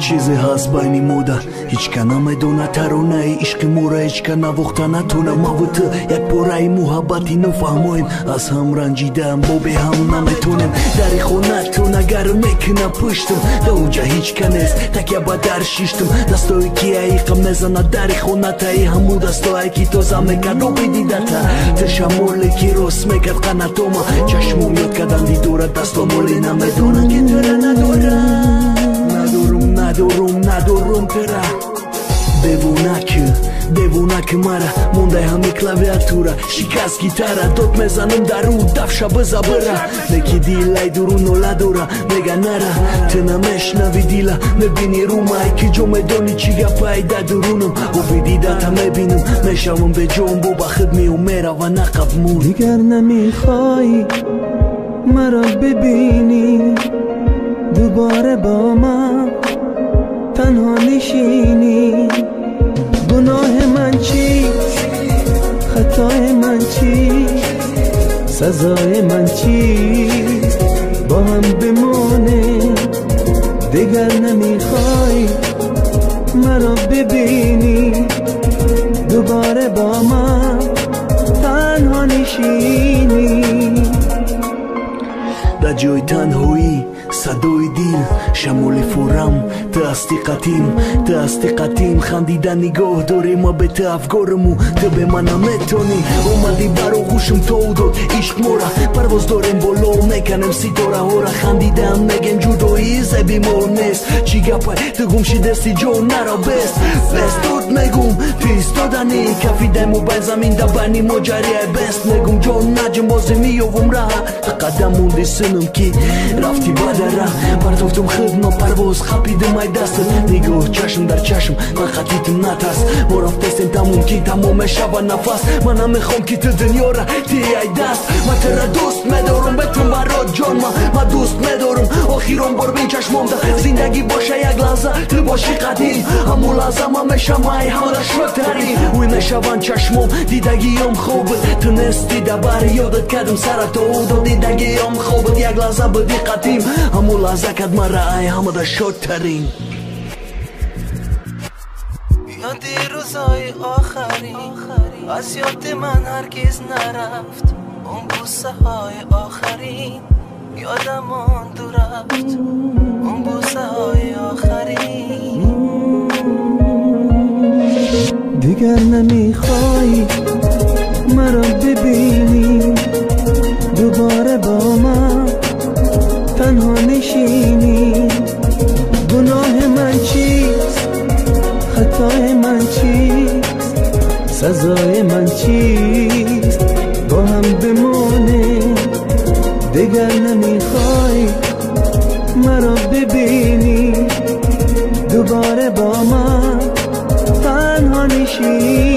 Чизе ҳаст байни мода, ҳеҷ ка намедона, таронаи ишқи мора ҳеҷ ка навохта натона. Маву ту як пораи муҳаббати нофаҳмоем, аз ҳам ранҷидаам, бо беҳам наметонем. Дари хонатон агар мекуна пуштам, да унҷа ҳеҷ ка нест, такя ба дар шиштам. Дастое ки аиқам мезанад дари хонатаи, ҳамун дастое ки тоза мекард оби дидата. Ту шамоле ки рост мекард қанатома, чашмом ёд кардан дидора, дастом оле намедонанд ки тура надорам. Надорум, надорум, надорум тура. Девона ки, девона ки мара, мондай ҳами клавиатура, шикаст гитара, дод мезанам дару дафша биза бира. Неки дилай дуру нола дора, мега нара, ту намешнави дила, мебини румай, ки ҷо медони чӣ гапай да дурунам. Оби дидата мебинам, мешавам беҷон, бо ба худ меом мерава нақаб мун. Дигар намехоҳӣ маро бибинӣ, дубора бо ман танҳо нишинӣ. Гуноҳи ман чист, хатои ман чист, сазои ман чист? Бо ҳам бимонем. Дигар намехоҳӣ маро бибинӣ, дубора бо ман танҳо нишинӣ. Дар ҷои танҳоӣ садои дил, шамоли фурам, ту ҳасти қатим, ту ҳасти қатим. Хандида нигоҳ дорӣ, ма бе ту афгоруму ту бе ман наметонӣ. Омадӣ бар оғӯшам, тов дод ишқ мора, парвоз дорем боло, меканем ситораҳора. Хандидаам мегем ҷудоӣ зеби мо нест. Чӣ гапай, ту гум шидасти, ҷо наро бест бест. Тут мегум, ту истоданӣ, кафидему бай замин да байни мо ҷарияй бест. Мегум ҷон наҷм, бозе меёвум раҳа, ту қадам монди синам ки рафти ба дара. Партофтум хидма, парвоз хапидим ай дастат, нигоҳ чашм дар чашм, ман хатитим, натарс. Мо рафтестем тамом ки тамом мешава нафас. Ман намехом ки ту дунёра ти ай даст. Ман тура дӯст медорум, бетун барот ҷон, ма дӯст медорум. Охирон бор бин чашмомда, зиндагӣ боша як лаҳза, ту боши қадим. Ҳамун лаҳза ман мешам ай ҳамада шодтарин. Ӯй мешаванд чашмом, дидагиём хобит, ту нести да бар ёдат кардам сара то удо. Дидагиём хобит, як лаҳза буди қатим, ҳамун лаҳза кад мара ай ҳамада шодтарин. Ёди рӯзҳои охарин аз ёди ман ҳаргиз нарафт. Он бӯсаҳои охарин ёдам он ду рафт. Он бӯсаҳои охарин. Дигар намехоҳӣ маро бибинӣ, дубора бо ман танҳо нишинӣ. Гуноҳи ман чист, хатои ман чист, сазои ман чист? Бо ҳам бимонем. Дигар намехоҳӣ маро бибинӣ, дубора бо ман танҳо нишинӣ.